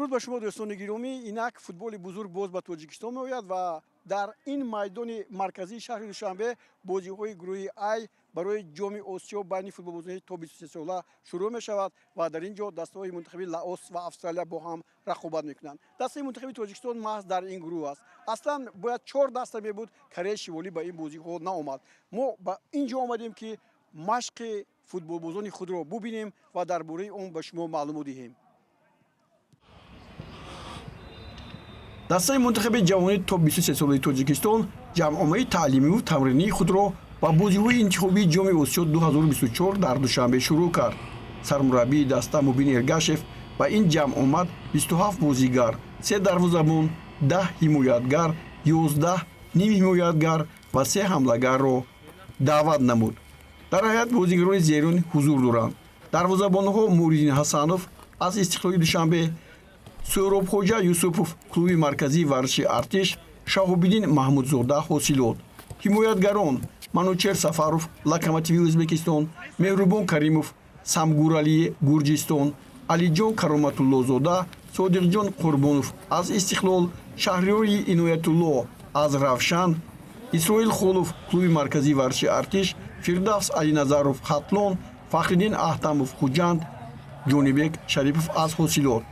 Дуруд ба шумо, дӯстони гиромӣ. Инак футболи бузург боз ба Тоҷикистон меояд ва дар ин майдони марказии шаҳри Душанбе бозиҳои гурӯҳи Ай барои Ҷоми Осиё байни футболбозони то 23 сола шурӯъ мешавад ва дар ин ҷо дастаҳои мунтахаби Лаос ва Австралия бо ҳам рақобат мекунанд. Дастаи мунтахаби Тоҷикистон маҳз дар ин гурӯҳ аст. Аслан бояд чор даста мебуд, Кореяи Шимолӣ ба ин бозиҳо наомад. Мо ба ин ҷо омадем, ки машқи футболбозони худро бубинем ва дар бораи он ба шумо маълумот диҳем. Дастаи мунтахаби ҷавонӣ то 23 солаи Тоҷикистон ҷамъомаи таълимиву тамринии худро ба бозиҳои интихобии Ҷоми Осиё 2024 дар Душанбе шурӯъ кард. Сармураббии даста Мубин Эргашев ба ин ҷамъомад 27 бозигар, се дарвозабон, 10 ҳимоятгар, 11 нимҳимоятгар ва се ҳамлагарро даъват намуд. Дар ҳайат бозигарони зерин ҳузур доранд: дарвозабонҳо Муриддин Ҳасанов аз Истиқлоли Душанбе, Суҳробхоҷа Юсупов, клуби марказии варзиши Артиш, Шаҳобиддин Маҳмудзода, Ҳосилот; ҳимоятгарон Манучер Сафаров, Локомотиви Ӯзбекистон, Меҳрубон Каримов, Самгурали, Гурҷистон, Алиҷон Кароматуллозода, Содиқҷон Қурбонов аз Истиқлол, Шаҳриёри Иноятулло аз Равшан, Исроил Холов, клуби марказии варзиши Артиш, Фирдавс Алиназаров, Хатлон, Фахриддин Аҳтамов, Хуҷанд, Ҷонибек Шарипов аз Ҳосилот;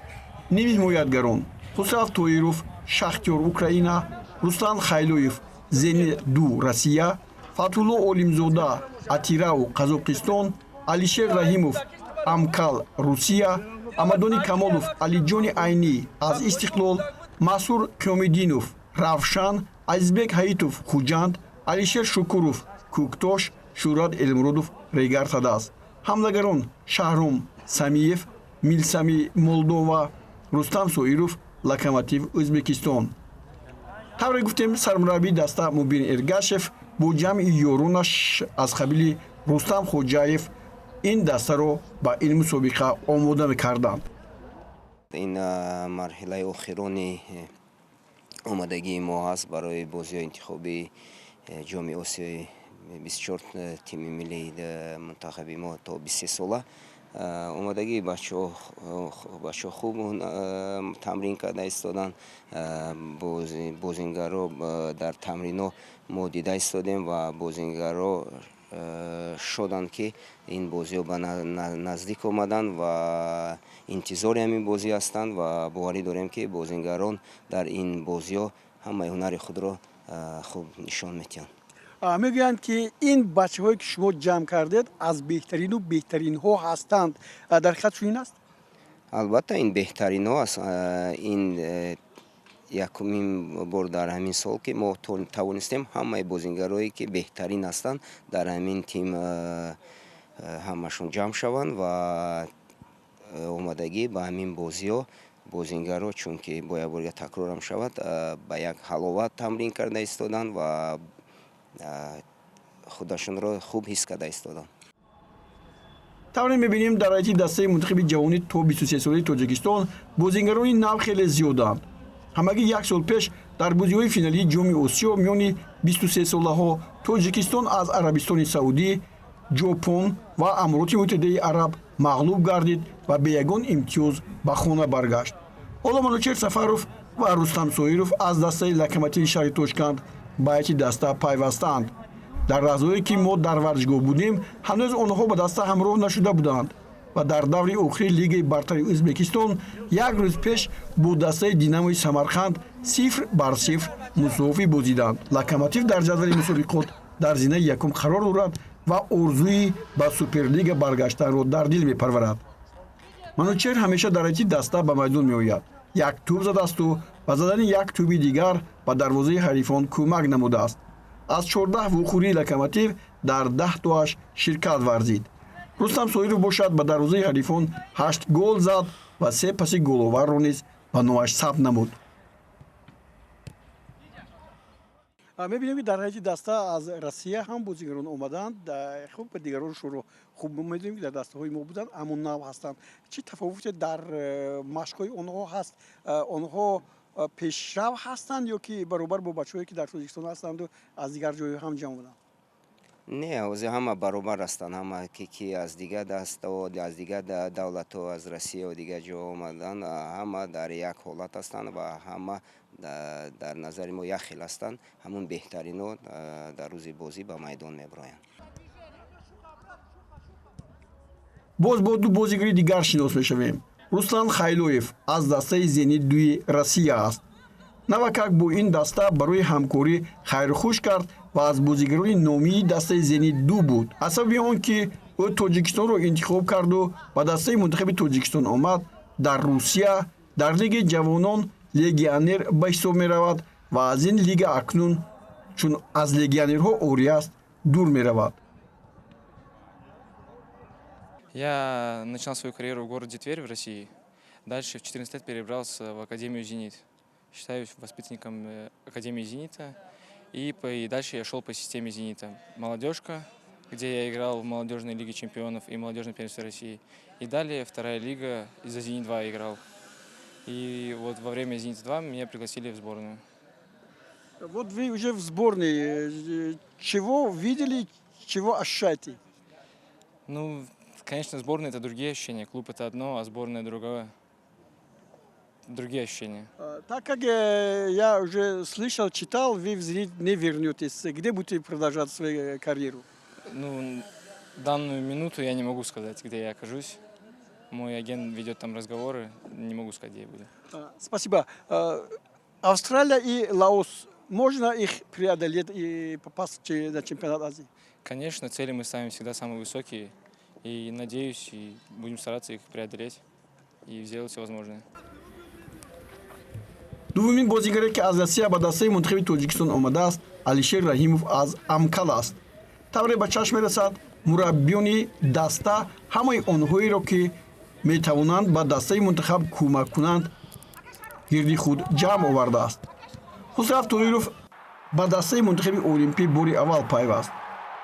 нимҳимоятгарон Хусрав Тоиров, Шахтёр, Украина, Руслан Хайлоев, Зенит ду, Россия, Фатҳулло Олимзода, Атирау, Қазоқистон, Алишер Раҳимов, Амкал, Русия, Амадони Камолов, Алиҷони Айнӣ аз Истиқлол, Масур Қиёмиддинов, Равшан, Азизбек Ҳаитов, Хуҷанд, Алишер Шукуров, Кӯктош, Шӯҳрат Элмуродов, Регар Тадаз; ҳамлагарон Шаҳром Самиев, Милсами, Молдова, Рустам Соиров, Локомотив, Ӯзбекистон. Тавре гуфтем, сармураббии даста Мубин Эргашев бо ҷамъи ёронаш аз қабили Рустам Хоҷаев ин дастаро ба ин мусобиқа омода мекарданд. Ин марҳилаи охирони омодагии мо ҳаст барои бозиҳои интихобии Ҷоми Осиёи 24 тими миллии мунтахаби мо то 23 сола. Омодагии бачаҳо хуб, тамрин карда истоданд. Бозингарро дар тамринҳо мо дида истодем ва бозингарро шоданд, ки ин бозиҳо ба наздик омаданд ва интизори ҳамин бозӣ ҳастанд, ва боварӣ дорем, ки бозингарон дар ин бозиҳо ҳамаи ҳунари худро хуб нишон медиҳанд. Мегӯянд, ки ин бачаҳое, ки шумо ҷамъ кардед, аз беҳтарину беҳтаринҳо ҳастанд. Дар ҳақиқат чунин аст? Албатта, ин беҳтаринҳо аст. Ин якумин бор дар ҳамин сол, ки мо тавонистем ҳамаи бозингарое, ки беҳтарин ҳастанд, дар ҳамин тим ҳамашон ҷамъ шаванд ва омодагӣ ба ҳамин бозиҳо бозингарро, чунки бо як борига такрорам шавад, ба як ҳаловат тамрин карда истоданд ва худашонро хуб ҳис карда истоданд. Тавре мебинем, дар ҳайати дастаи мунтахаби ҷавонӣ то 23 солаи Тоҷикистон бозингарони нав хеле зиёданд. Ҳамагӣ як сол пеш дар бозиҳои финалии Ҷоми Осиё миёни 23 солаҳо Тоҷикистон аз Арабистони Саудӣ, Ҷопон ва Амороти Муттаҳидаи Араб мағлуб гардид ва бе ягон имтиёз ба хона баргашт. Ҳоло Манучер Сафаров ва Рустам Соиров аз дастаи Локомотиви шаҳри Тошканд ба ҳайати даста пайвастаанд. Дар лаҳзаҳое, ки мо дар варзишгоҳ будем, ҳанӯз онҳо ба даста ҳамроҳ нашуда буданд ва дар даври охири Лигаи бартари Ӯзбекистон як рӯз пеш бо дастаи Динамои Самарқанд 0-0 мусофӣ бозиданд. Локомотив дар ҷадвали мусобиқот дар зинаи якум қарор дорад ва орзуи ба Суперлига баргаштанро дар дил мепарварад. Манучер ҳамеша дар ҳайати даста ба майдон меояд. Як тӯб задасту ба задани як тӯби дигар ба дарвозаи ҳарифон кӯмак намудааст. Аз 14 вохӯрии Локомотив дар 10 тоаш ширкат варзид. Рустам Соиров бошад, ба дарвозаи ҳарифон ҳашт гол зад ва се паси головарро низ ба номаш сабт намуд. Мебинем, ки дар ҳайати даста аз Россия ҳам бозигарон омаданд. Хуб, дигароншонро хуб медонем, ки дар дастаҳои мо буданд, аммо нав ҳастанд. Чӣ тафовуте дар машқҳои онҳо ҳаст? Онҳо пешрав ҳастанд ё ки баробар бо бачаҳое, ки дар Тоҷикистон ҳастанду аз дигар ҷойҳо ҳам ҷамъ буданд? Не, ҳозир ҳама баробар ҳастанд, ҳама ки аз дигар дастао, аз дигар давлатҳо, аз Россия дигар ҷо омаданд, ҳама дар як ҳолат ҳастанд ва ҳама дар назари мо як хел ҳастанд. Ҳамун беҳтарино дар рӯзи бозӣ ба майдон мебароянд. Боз бо ду бозигари дигар шинос мешавем. Руслан Хайлоев аз дастаи «Зенит» дуи Россия аст. Навакак бо ин даста барои ҳамкорӣ хайрхуш кард ва аз бозигарони номии дастаи «Зенит» ду буд. Аз сабаби он ки ӯ Тоҷикистонро интихоб карду ба дастаи мунтахаби Тоҷикистон омад, дар Русия дар лигаи ҷавонон легионер ба ҳисоб меравад ва аз ин лига акнун, чун аз легионерҳо орӣ аст, дур меравад. Я начинал свою карьеру в городе Тверь в России. Дальше в 14 лет перебрался в Академию «Зенит». Считаюсь воспитанником Академии «Зенита». И дальше я шел по системе «Зенита». Молодежка, где я играл в молодежной лиге чемпионов и молодежном первенстве России. И далее вторая лига, за «Зенит-2» играл. И вот во время «Зенита-2» меня пригласили в сборную. Вот вы уже в сборной. Чего видели, чего ощущаете? Ну, конечно, сборная – это другие ощущения. Клуб – это одно, а сборная – другое. Другие ощущения. Так как я уже слышал, читал, вы в «Зенит» не вернетесь. Где будете продолжать свою карьеру? Ну, данную минуту я не могу сказать, где я окажусь. Мой агент ведет там разговоры, не могу сказать, где я буду. Спасибо. Австралия и Лаос, можно их преодолеть и попасть на чемпионат Азии? Конечно, цели мы ставим всегда самые высокие. И надеюсь, и будем стараться их преодолеть и сделать все возможное. Дуввумин бозигаре, ки аз Россия ба дастаи мунтахаби Тоҷикистон омадааст, Алишер Раҳимов аз Амкал аст. Тавре ба чашм мерасад, мураббиёни даста ҳамаи онҳоеро, ки метавонанд ба дастаи мунтахаб кӯмак кунанд, гирди худ ҷамъ овардааст. Хусрав Тоиров ба дастаи мунтахаби олимпӣ бори аввал пайваст.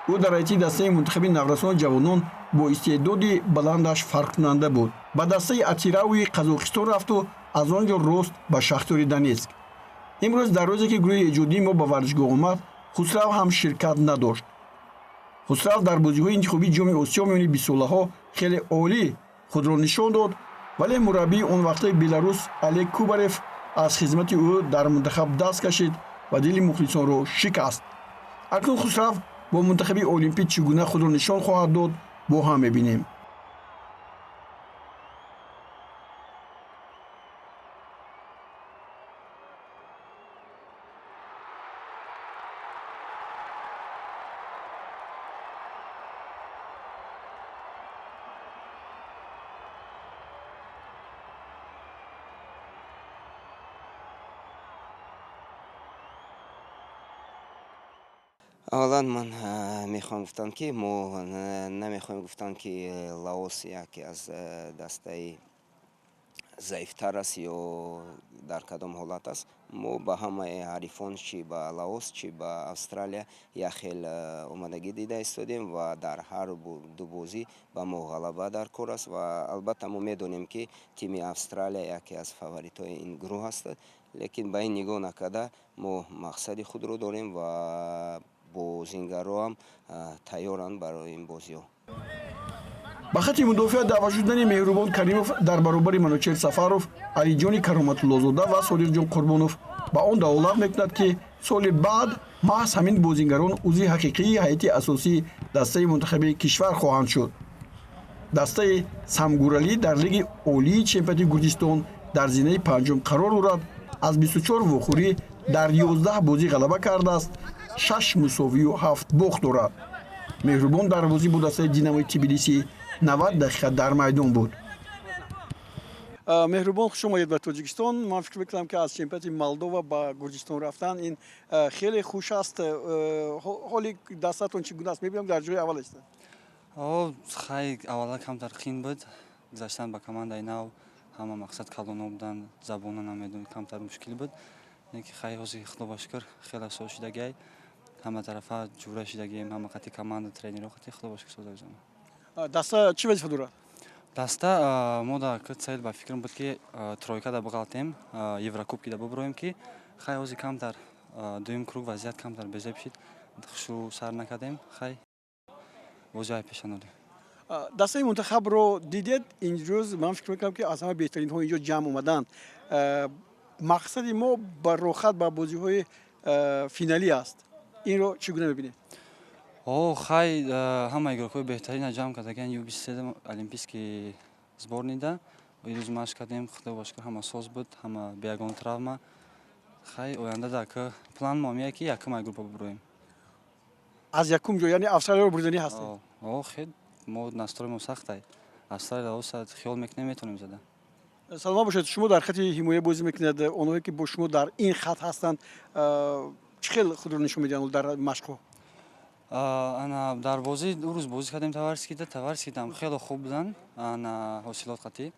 Ӯ дар ҳайати дастаи мунтахаби наврасону ҷавонон бо истеъдоди баландаш фарқкунанда буд. Ба дастаи Атирауи Қазоқистон рафту аз он ҷо рост ба Шахтёри Донецк. Имрӯз, дар рӯзе ки гурӯҳи эҷодии мо ба варзишгоҳ омад, Хусрав ҳам ширкат надошт. Хусрав дар бозиҳои интихобии Ҷоми Осиё миёни бистсолаҳо хеле олӣ худро нишон дод, вале мураббии он вақтаи Беларус Олег Кубарев аз хизмати ӯ дар мунтахаб даст кашид ва дили мухлисонро шикаст. Акнун Хусрав бо мунтахаби олимпӣ чӣ гуна худро нишон хоҳад дод, бо ҳам мебинем. Аввалан ман мехоҳам гуфтам, ки мо намехоҳем гуфтан, ки Лаос яке аз дастаи заифтар аст ё дар кадом ҳолат аст. Мо ба ҳамаи ҳарифон, чӣ ба Лаос, чӣ ба Австралия, як хел омадагӣ дида истодем ва дар ҳар ду бозӣ ба мо ғалаба дар кор аст. Ва албатта мо медонем, ки тими Австралия яке аз фаворитҳои ин гурӯҳ аст, лекин ба ин нигоҳ накарда мо мақсади худро дорем ва бозингароам тайёранд барои ин бозиҳо. Ба хати мудофиа даъват шудани Меҳрубон Каримов дар баробари Манучер Сафаров, Алиҷони Кароматуллозода ва Содиқҷон Қурбонов ба он далолат мекунад, ки соли баъд маҳз ҳамин бозингарон узви ҳақиқии ҳайати асосии дастаи мунтахаби кишвар хоҳанд шуд. Дастаи Самгуралӣ дар лиги олии чемпионати Гурҷистон дар зинаи панҷум қарор дорад. Аз 24 вохӯрӣ дар 11 бозӣ ғалаба кардааст, шаш мусовию ҳафт бохт дорад. Меҳрубон дар бозӣ бо дастаи Динамои Тбилиси 90 дақиқа дар майдон буд. Меҳрубон, хуш омадед ба Тоҷикистон. Ман фикр мекунам, ки аз чемпионати Молдова ба Гурҷистон рафтан ин хеле хуш аст. Ҳоли дастатон чӣ гуна аст? Мебинам, дар ҷои аввал ҳастед. Хай, аввала камтар қин буд гузаштан ба командаи нав. Ҳама мақсад калоно буданд, забона намедонӣ, камтар мушкил буд. Лекин хай, ҳозир, худо ба шукр, хеле сол шидагиай, ҳама тарафа ҷура шидагием, ҳама қати команда, тренеро қати, худо ба шукр, соза гузарем. Даста чӣ вазифа дорад? Даста мо да цель ба фикрам буд, ки тройка да биғалтем, еврокубки да буброем, ки хай, ҳозир камтар дуюм круг вазъият камтар безеб шид, хушу сар накардем, хай. Бозиҳои пешаноли. Дастаи мунтахабро дидед имрӯз, ман фикр мекунам, ки аз ҳама беҳтаринҳо инҷо ҷамъ омаданд. Мақсади мо ба роҳхат ба бозиҳои финалӣ аст. Инро чӣ гуна мебинед? О, хай, ҳама игрокҳои беҳтарина ҷамъ кардаган Ю-23 олимпийский сборныйда. Ирӯз машқ кардем, худо ба шукр, ҳама соз буд, ҳама бе ягон травма. Хай, оянда дар план мо ҳамия, ки якум ай группа бибуроем. Аз якум ҷо, яъне Австралияро бурданӣ ҳастед? О, хел мо настрой мо сахтай. Австралия осад хиёл мекунем, метавонем зада. Саломат бошед. Шумо дар хати ҳимоя бозӣ мекунед. Онҳое ки бо шумо дар ин хат ҳастанд, чӣ хел худро нишон медиҳанд дар машқҳо? Ана, дар бозӣ рӯз бозӣ кардем товарищескийда, товарищескийдам хеле хуб буданд, ана, ҳосилот қатъӣ.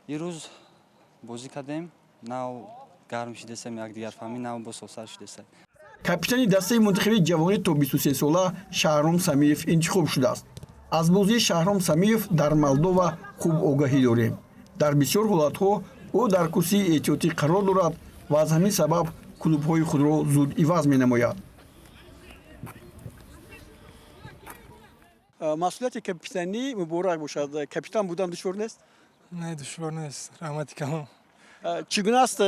Ирӯз бозӣ кардем, нав гарм шидесем, якдигарфаҳмӣ нав боз созтар шидеса. Капитани дастаи мунтахаби ҷавонӣ то 23 сола Шаҳром Самиев интихоб шудааст. Аз бозии Шаҳром Самиев дар Молдова хуб огаҳӣ дорем. Дар бисёр ҳолатҳо ӯ дар курсии эҳтиётӣ қарор дорад ва аз ҳамин сабаб клубҳои худро зуд иваз менамояд. Масъулияти капитанӣ муборак бошад. Капитан будан душвор нест? Не, душвор нест, раҳмати калон. Чӣ гуна аст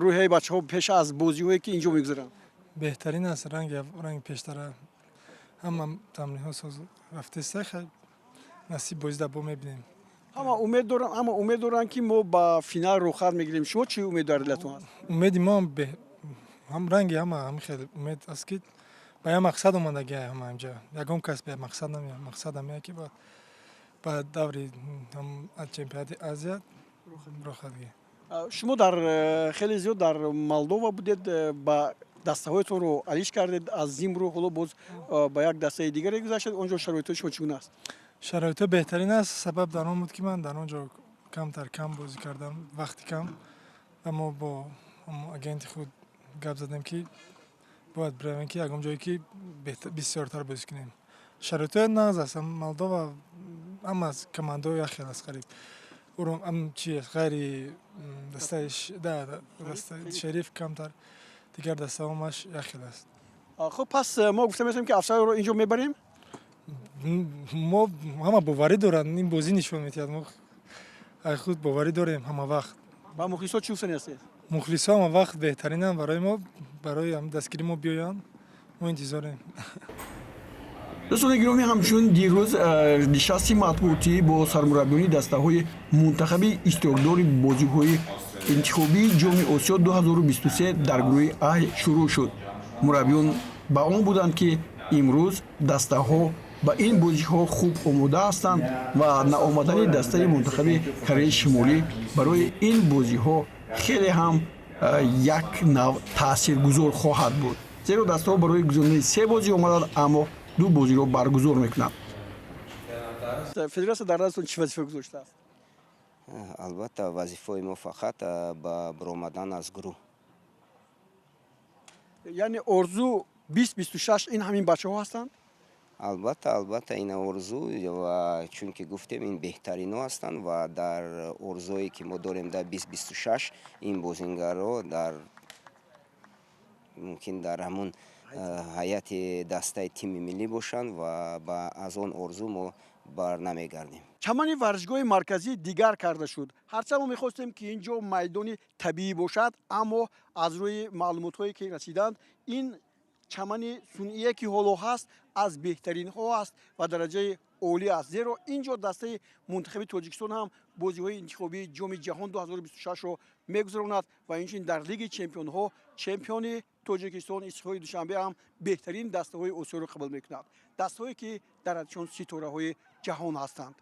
рӯҳияи бачаҳо пеш аз бозиҳое, ки инҷо мегузаранд? Беҳтарин аст, ранги пештара, ҳама тамринҳо соз рафтеста. Насиб бозида бо мебинем. Ҳама умед доранд, ки мо ба финал рӯхат мегирем. Шумо чӣ умед дар дилатон аст? Умеди мо ҳам ранги ҳама ҳам хеле умед аст, ки ба як мақсад омадагӣ ҳама инҷа. Ягон кас ба мақсад намеяд, мақсад ҳамея, ки ба даври чемпионати Азия роҳхат гирем. Шумо дар хеле зиёд дар Молдова будед, ба дастаҳоятонро алиш кардед, аз Зимбру ҳоло боз ба як дастаи дигаре гузаштед. Он ҷо шароитҳои шумо чӣ гуна аст? Шароитҳо беҳтарин аст. Сабаб дар он буд, ки ман дар он ҷо камтар кам бозӣ кардам, вақти кам, ва мо бо агенти худ гап задем, ки бояд биравем, ки ягон ҷое, ки бисёртар бозӣ кунем. Шароитҳо нағз аст. Молдова ҳама командаҳо як хел аст қариб, чи ғайри дастаи Шериф камтар, дигар дастаҳомаш як хел аст. Хуб, пас мо гуфта метавонем, ки Австралияро инҷо мебарем? Мо ҳама боварӣ доранд, ин бозӣ нишон медиҳад. Мо худ боварӣ дорем ҳама вақт. Ба мухлисо чӣ гуфтани ҳастед? Мухлисо ҳама вақт беҳтаринанд барои мо, барои дастгири мо биёянд, мо интизорем. Дӯстони гиромӣ, ҳамчунин дирӯз нишасти матбуотӣ бо сармураббиёни дастаҳои мунтахаби иштирокдори бозиҳои интихобии Ҷоми Осиё 2023 дар гурӯҳи А шурӯъ шуд. Мураббиён ба он буданд, ки имрӯз дастаҳо ба ин бозиҳо хуб омода ҳастанд ва наомадани дастаи мунтахаби Кореяи Шимолӣ барои ин бозиҳо хеле ҳам як нав таъсиргузор хоҳад буд, зеро дастаҳо барои гузаронидани се бозӣ омаданд, аммо ду бозиро баргузор мекунанд. Федератсия дар дастатон чӣ вазифа гузоштааст? Албатта, вазифаи мо фақат ба баромадан аз гурӯҳ. Яъне орзу 2026 ин ҳамин бачаҳо ҳастанд? Албатта, албатта, ин орзу ва чунки гуфтем, ин беҳтарино ҳастанд ва дар орзуое, ки мо дорем дар 2026, ин бозингарро дар мумкин дар ҳамун ҳайати дастаи тими миллӣ бошанд ва аз он орзу мо барнамегардем. Чамани варзишгоҳи марказӣ дигар карда шуд. Ҳарчанд мо мехостем, ки ин ҷо майдони табиӣ бошад, аммо аз рӯи маълумотҳое, ки расиданд, ин чамани сунъие, ки ҳоло ҳаст, аз беҳтаринҳо аст ва дараҷаи олӣ аст, зеро ин ҷо дастаи мунтахаби Тоҷикистон ҳам бозиҳои интихобии Ҷоми Ҷаҳон 2026-ро мегузаронад ва инчунин дар Лиги чемпионҳо чемпиони Тоҷикистон Истиқлоли Душанбе ҳам беҳтарин дастаҳои Осиёро қабул мекунад, дастаҳое, ки дар ҳадшон ситораҳои ҷаҳон ҳастанд.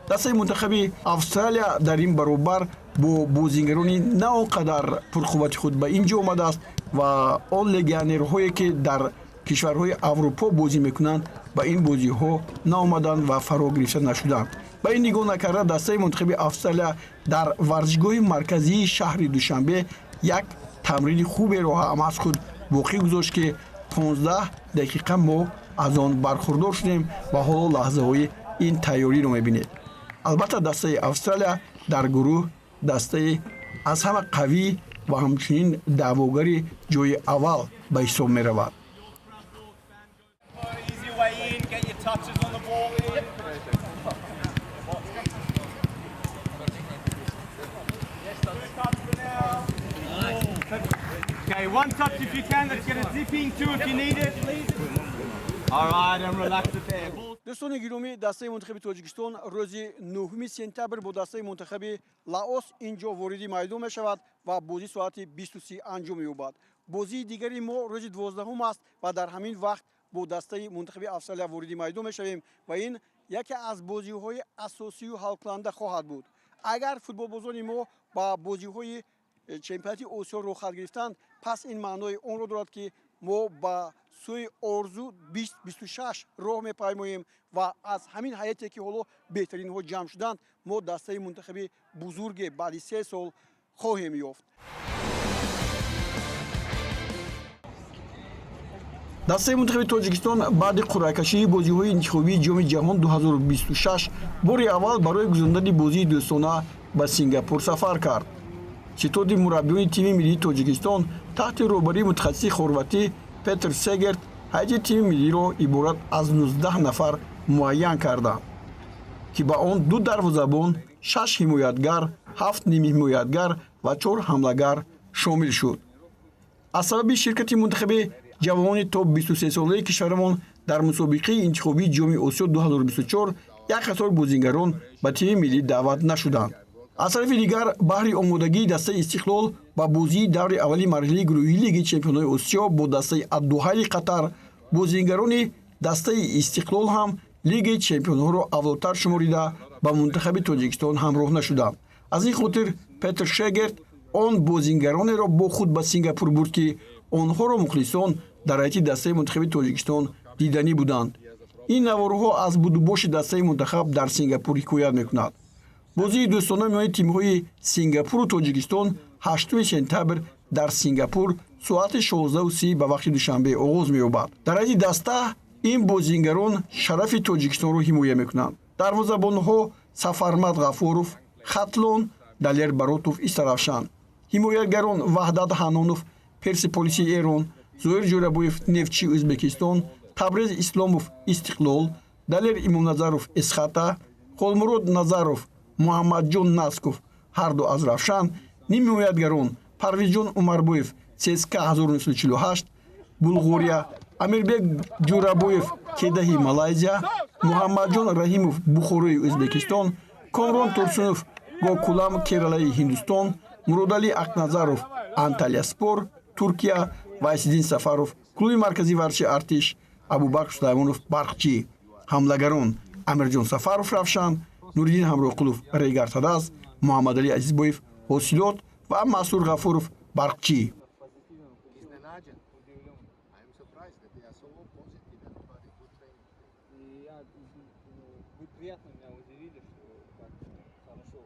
Дастаи мунтахаби Австралия дар ин баробар бо бозингарони на он қадар пурқуввати худ ба ин ҷо омадааст ва он легионерҳое, ки дар кишварҳои Аврупо бозӣ мекунанд, ба ин бозиҳо наомаданд ва фаро гирифта нашуданд. Ба ин нигоҳ накарда, дастаи мунтахаби Австралия дар варзишгоҳи марказии шаҳри Душанбе як тамрини хуберо ҳам аз худ боқӣ гузошт, ки 15 дақиқа мо аз он бархурдор шудем ва ҳоло лаҳзаҳои ин тайёриро мебинед. Албатта, дастаи Австралия дар гурӯҳ дастаи аз ҳама қавӣ ва ҳамчунин даъвогари ҷои аввал ба ҳисоб меравад. Okay, one touch if you can. Let's get it zipping. Two if you need it. All right, and relax it there. Дӯстони гиромӣ, дастаи мунтахаби Тоҷикистон рӯзи 9 сентябр бо дастаи мунтахаби Лаос ин ҷо вориди майдон мешавад ва бозӣ соати 20:30 анҷом меёбад. Бозии дигари мо рӯзи 12 аст ва дар ҳамин вақт бо дастаи мунтахаби Австралия вориди майдон мешавем ва ин яке аз бозиҳои асосию ҳалкунанда хоҳад буд. Агар футболбозони мо ба бозиҳои чемпионати Осиё роҳхат гирифтанд, пас ин маънои онро дорад, ки мо ба сӯи орзу 2026 роҳ мепаймоем ва аз ҳамин ҳайате, ки ҳоло беҳтаринҳо ҷамъ шуданд, мо дастаи мунтахаби бузурге баъди 3 сол хоҳем ёфт. Дастаи мунтахаби Тоҷикистон баъди қуръакашии бозиҳои интихобии Ҷоми ҷаҳон 2026 бори аввал барои гузарондани бозии дӯстона ба Сингапур сафар кард. Ситоди мураббиёни тими миллии Тоҷикистон таҳти роҳбарии мутахассиси хорватӣ Петр Сегерт ҳайати тими миллиро иборат аз 19 нафар муайян карданд, ки ба он ду дарвозабон, шаш ҳимоятгар, ҳафт нимҳимоятгар ва чор ҳамлагар шомил шуд. Аз сабаби ширкати мунтахаби ҷавонони то 23-солаи кишварамон дар мусобиқаи интихобии Ҷоми Осиё 2024 як қатор бозигарон ба тими миллӣ даъват нашуданд. Аз тарафи дигар, баҳри омодагии дастаи Истиқлол ба бозии даври аввали марҳилаи гурӯҳии Лигаи чемпионҳои Осиё бо дастаи Аддуҳайли Қатар, бозигарони дастаи Истиқлол ҳам Лигаи чемпионҳоро авлотар шуморида, ба мунтахаби Тоҷикистон ҳамроҳ нашуданд. Аз ин хотир Петр Шегерт он бозингаронеро бо худ ба Сингапур бурд, ки онҳоро мухлисон дар ҳайати дастаи мунтахаби Тоҷикистон диданӣ буданд. Ин наворҳо аз будубоши дастаи мунтахаб дар Сингапур ҳикоят мекунад. Бозии дӯстона миёни тимҳои Сингапуру Тоҷикистон 8 сентябр дар Сингапур соати 16:30 ба вақти Душанбе оғоз меёбад. Дар ҳайати даста ин бозингарон шарафи Тоҷикистонро ҳимоя мекунанд: дарвозабонҳо Сафармад Ғафуров, Хатлон, Далер Баротов, Истаравшан, ҳимоятгарон Ваҳдат Ҳанонов, Персеполиси Эрон, Зоир Ҷӯрабоев, Нефтчи Ӯзбекистон, Табрез Исломов, Истиқлол, Далер Имомназаров, Эсхата, Холмурод Назаров, Муҳаммадҷон Насков, ҳарду аз Равшан, нимҳимоятгарон Парвизҷон Умарбоев, ЦСК 1948, Булғория, Амирбек Ҷӯрабоев, Кедаҳи Малайзия, Муҳаммадҷон Раҳимов, Бухорои Ӯзбекистон, Комрон Турсунов, Гокулам Кералаи Ҳиндустон, Муродалӣ Ақназаров, Анталияспор, Туркия, Вайсиддин Сафаров, клуби марказии варзиши Артиш, Абубакр Сулаймонов, Барқчӣ. Ҳамлагарон Амирҷон Сафаров, Равшан, Нуриддин Ҳамроҳқулов, Регар-ТадАЗ, Муҳаммадалӣ Азизбоев, Ҳосилот ва Масур Ғафуров, Барқчӣ. Приятно меня удивили, что так хорошо.